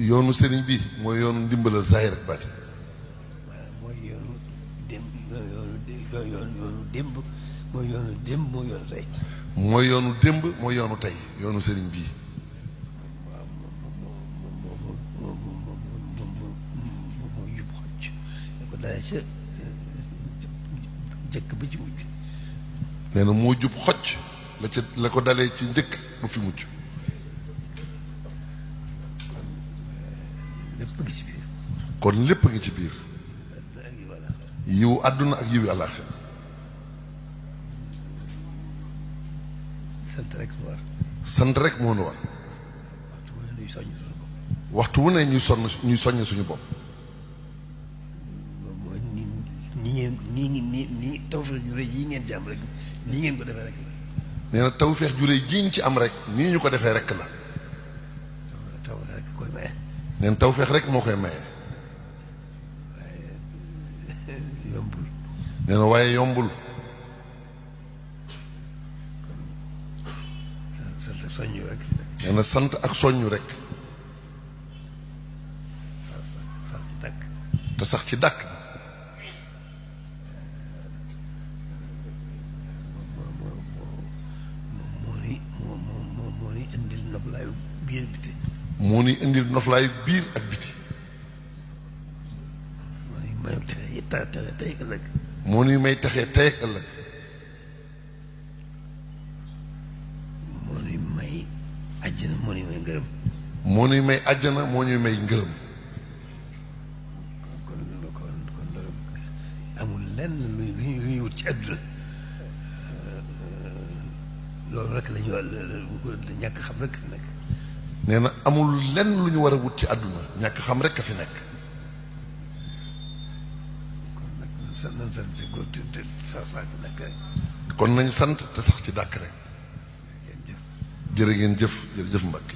yoonu sëriñ bi mooy yoonu ndimbalal zahir ak baati. mooy yoonu démb yoonu démb mooy yoonu démb mooy yoonu tey. mooy yoonu démb mooy yoonu tey yoonu sëriñ bii. waaw moo jub xocc da ko dalee ca njëkk ba ci mujj. nee na moo jub xocc la ko dalee ci njëkk ba fi mujj. lépp ngi ci biir. kon lépp ngi ci biir. yiwu àdduna ak yiwu àllaaxira. sant rek mu war. sant rek moo nu war. waxtu wu ne ñuy soññ suñu bopp. mooy nii tawfeex ju rëy yi ngeen ci am rek nii ngeen ko defee rek la. nee na tawfeex ju rëy ji ñu ci am rek nii ñu ko defee rek la. tawfeex rek koy maye. nee na tawfeex rek moo koy maye. yombul. nee na waaye yombul. sant ak soññu rek. nee na sant ak soññu rek. sax ci dàkk. te sax ci dàkk. moo ni indil noflaayu biir biti. moo ni indil noflaayu biir ak biti. moo ni mayu texe texe tey ëllëg. moo ni may texee tey ak ëllëg. moo ni may àjjana moo ni may ngërëm. moo ni may àjjana moo ñuy may ngërëm. kon loolu amul lenn lu ñuy wut ci àdduna. loolu rek la ñu ñàkk xam rek fi nekk. nee na amul lenn lu ñu war a wut ci àdduna ñàkk xam rek a fi nekk. kon nag nan sant si góor te sax ci dàkk rek. kon nañu sant te sax ci dàkk rek. ngeen jëf. jërë ngeen jëf jërëjëf Mbacke.